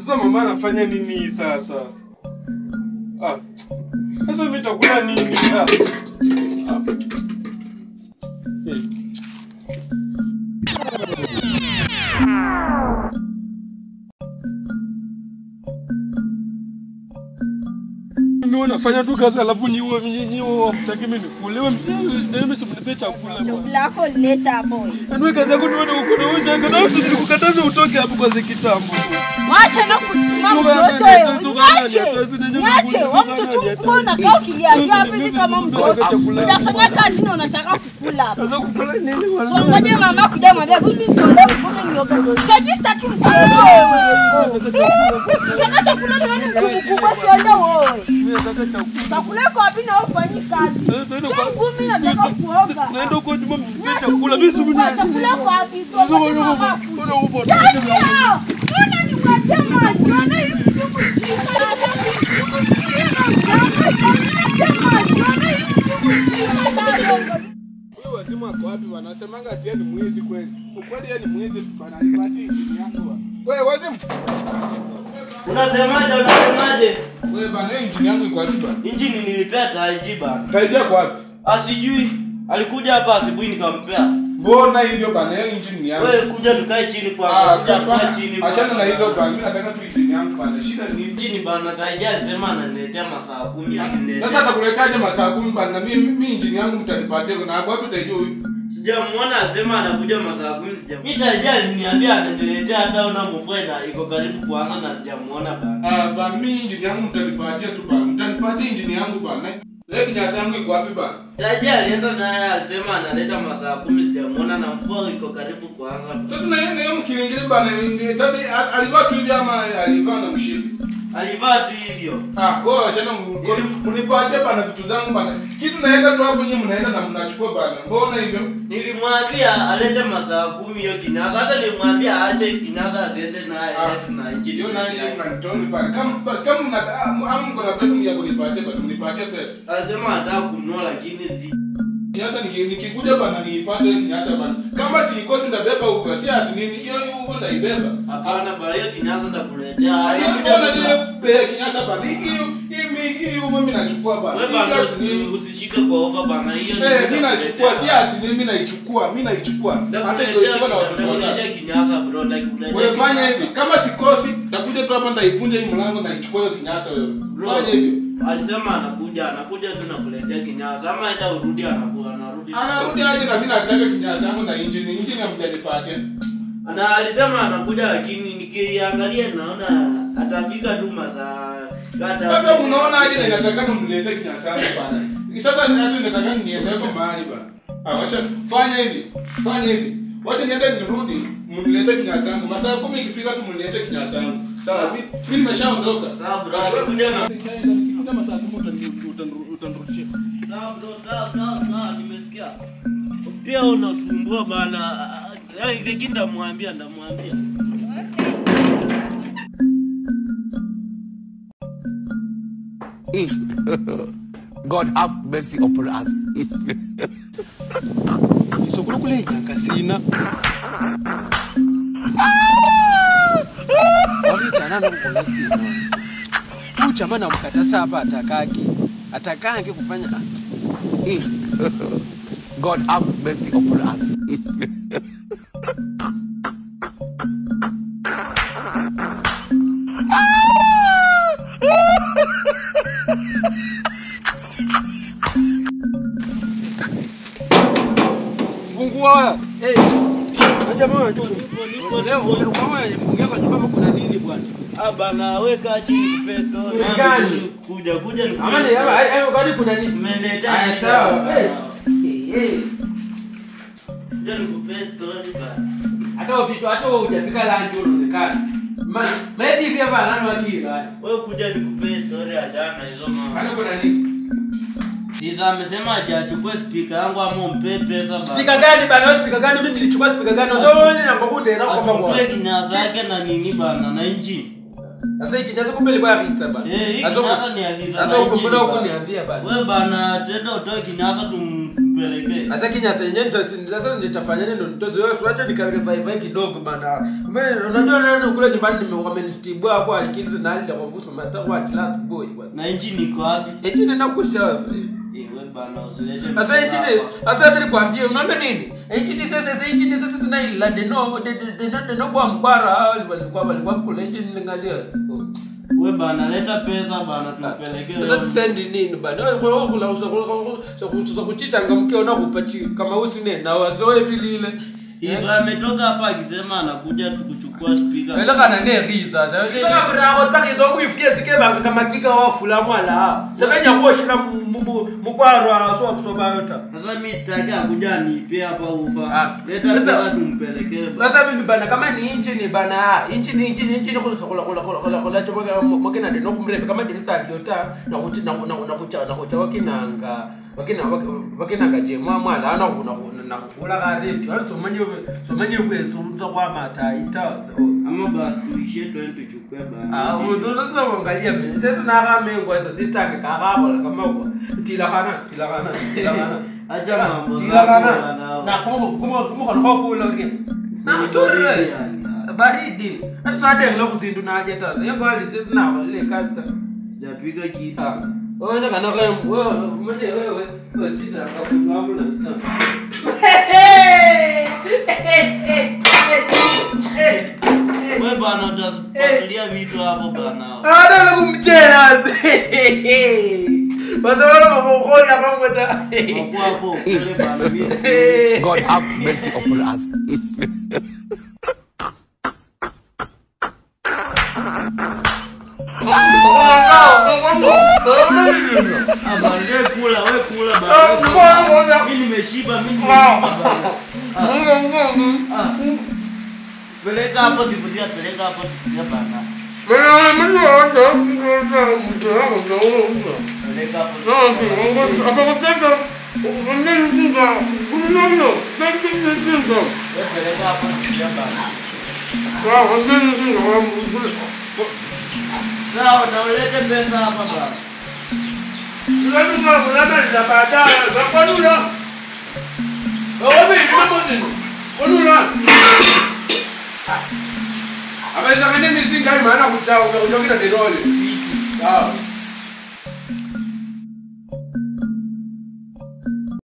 Sasa mama anafanya nini sasa? Ah. Sasa mimi nitakula nini? Ah. Eh. Mimi nafanya tu kazi alafu niwe mtaki mimi nikule. Wewe mimi simnipe chakula. Ndugu lako leta boy. Anwe kazi yako niwe uko na ukataza utoke hapo kwa kitambo. Wacha na kusukuma mtoto wewe. Niache. Niache, wewe mtoto mkubwa unakaa ukilia hapa hivi kama mtoto. Unafanya kazi na unataka kukula hapa. Sasa kukula nini? So ngoje mama kuja mwambia mimi mtoto mkubwa nioga. Tajistaki mtoto wewe. Unataka chakula na wewe mtu mkubwa sio ndio wewe. Mimi nataka chakula. Chakula kwa wapi na ufanyi kazi? Tangu mimi nataka kuoga. Naenda huko nyuma mnipe chakula. Mimi si chakula kwa wapi? So ngoje mama. Mbona ni wajama? Mbona huyu wazimu ako wapi? Wanasemanga ati ni mwizi kweli. Ukweli yeye ni mwizi bana, alipati injini yangu. Wewe wazimu. Unasemaje? Unasemaje? Wewe bana, injini yangu iko wapi bana? Injini nilipea Taiji bana. Taiji kwa wapi? Asijui. Alikuja hapa asubuhi nikampea. Mbona hivyo bana, hiyo injini ni yangu. Wewe kuja tukae chini kwanza. Kuja tukae chini. Achana na hizo bana, mimi nataka tu injini yangu bana. Shida ni injini bana. Taiji alisema ananiletea masaa 10 akiniletea. Sasa atakuletaje masaa 10 bana? Mimi injini yangu mtanipatia na wapi Taiji huyu? Sijamuona asema anakuja masaa 10 sijamuona. Mimi Taiji aliniambia ananiletea hata una mvua na iko karibu kuanza na sijamuona bana. Ah bana, mimi injini yangu mtanipatia tu bana. Mtanipatia injini yangu bana. Leo kinyasa yangu iko wapi bana? Taji alienda naye alisema analeta masaa 10 sijamuona na mvua iko karibu kuanza. Sasa na yeye mkilingili bana, sasa alivaa tu hivi ama alivaa na mshipi? Alivaa tu hivyo. Ah, wewe achana mnipatie bana vitu zangu bana. Kitu naenda tu hapo nyinyi mnaenda na mnachukua bana. Mbona hivyo? Nilimwambia alete masaa 10 hiyo kinyasa. Hata nilimwambia aache kinyasa asiende naye alete na injini. Ndio naye mnanitoa bana. Kama basi kama mnataka ama mko na pesa mja kunipatia basi mnipatie pesa. Alisema anataka kununua lakini si kinyasa nikikuja bana niipate kinyasa bana. Kama sikosi nitabeba uva, si ati nini hiyo uva ndaibeba. Hapana bana, hiyo kinyasa nitakuletea. Hiyo ndio kinyasa bana. Hii uva mimi nachukua bana. Wewe bana usishike kwa ofa bana hiyo. Eh, mimi nachukua si ati nini, mimi naichukua, mimi naichukua. Hata ikiwa na watoto watatu. Kinyasa bro, ndakuletea. Wewe fanya hivi, kama sikosi nitakuja tu hapa nitaivunja hii mlango na ichukua hiyo kinyasa wewe. Fanya hivyo. Alisema anakuja tu nakuletea kinyasa ama enda urudi anarudi. Anarudi aje na mimi nataka kinyasa yangu na injini hamjanipatia. Ana alisema anakuja lakini nikiangalia naona atafika tu masaa. Sasa unaona aje na inataka uniletee kinyasa yangu bana. Sasa hata nataka niende kwa mahali bana. Ah, wacha fanya hivi. Fanya hivi. Wacha niende nirudi mniletee kinyasa yangu. Masaa 10 ikifika tu mniletee kinyasa yangu. Sawa, mimi nimeshaondoka. Sawa bro, kuja na kama saa 10 utanirudishia. Sawa bro, sawa nimesikia. Pia unasumbua bana. Lakini ndamwambia. God have mercy upon us. Isokulu kasina. Walichana na kukolesi. Huyu jamaa namkatasa hapa atakangi kufanya. God have mercy upon us. Fungua. Eh. Jamaa unajua leo kama anajifungia kwa sababu kuna nini bwana? Ah bana, weka chini pesto. Kuja kuja ni. Amani hapo kwani kuna nini? Mmeletea. Sawa. Eh. Eh. Kuja ni pesto bana. Hata vitu hata hujapika lunch unaonekana. Maana pia bana nani wakila. Wewe kuja nikupe story ya jana hizo mama. Kwani kuna nini? Iza amesema hajachukua speaker yangu ama umpe pesa bana. Speaker gani bana? Wewe speaker gani? Mimi nilichukua speaker gani? Sasa wewe ni ngobunde na kwa mambo. Atupe kinyasa yake na nini bana na injini. Sasa hiki kinyasa kumbe ilikuwa ya vita bana. Eh, hiki kinyasa ni ya vita. Sasa uko mbona hukuniambia bana? Wewe bana tenda utoe kinyasa tumpe Tumpelekee. Sasa kinyasa yenyewe sasa nitafanyaje ndo nitoze wewe acha nikarevive kidogo bana. Mimi unajua nani kule nyumbani wamenitibua kwa alikizo na alida kwa kuhusu mata kwa last boy kwa. Na inchi niko wapi? Inchi ninakushauri. Eh wewe bana usilete. Sasa inchi sasa hata nikwambie unaona nini? Inchi sasa inchi sasa sina ila de no de no kwa mkwara walikuwa kule inchi ningalia. Wewe bana leta pesa bana tupelekee. Sasa tusend nini bana? Wewe kula uso kuchitanga mkeo na kupachi kama usine na wazoe bilile. Hizo ametoka hapa akisema anakuja tukuchukua speaker. Ele kana ne riza. Sasa bravo takizo muifukie zike banga kama kika wafula mwala. Sebenya kuoshira mukwaro so kusoba yota. Sasa mimi sitaki akuja nipe hapa ufa. Leta pesa tumpelekee bana. Sasa mimi bana kama ni inchi ni bana. Inchi ni inchi ni inchi ni kula kula choboka mokena de nokumrebe kama de yota na kuti na na na kucha wakinanga wakina je mwala ana na kula gari so manyo so kwa mata ita ama basi tuishe twende tuchukue bana. Ah unaweza kuangalia mimi sasa na kama ngwa sister kaka kama kwa tila kana acha mambo zako na kuma kula uri na tore baridi hata sasa ndio kuzindu na ajeta yengo ali sasa na ile kasta japiga kitu. Wewe kana wewe mwenye wewe chita kwa mna. Wewe bana utapasulia vitu hapo bana. Ada kumchela. Bazalona mabokoli hapo mweta. Hapo hapo wewe bana mimi. God have mercy upon us. Kula wewe kula bana. Mimi nimeshiba bana. Peleka hapo sifuria, peleka hapo sifuria bana. Peleka hapo. Peleka hapo sifuria bana. Sawa, na ulete pesa hapa bana. Abeza ngene misinga imana kuchawa kuchokera derole. Sawa.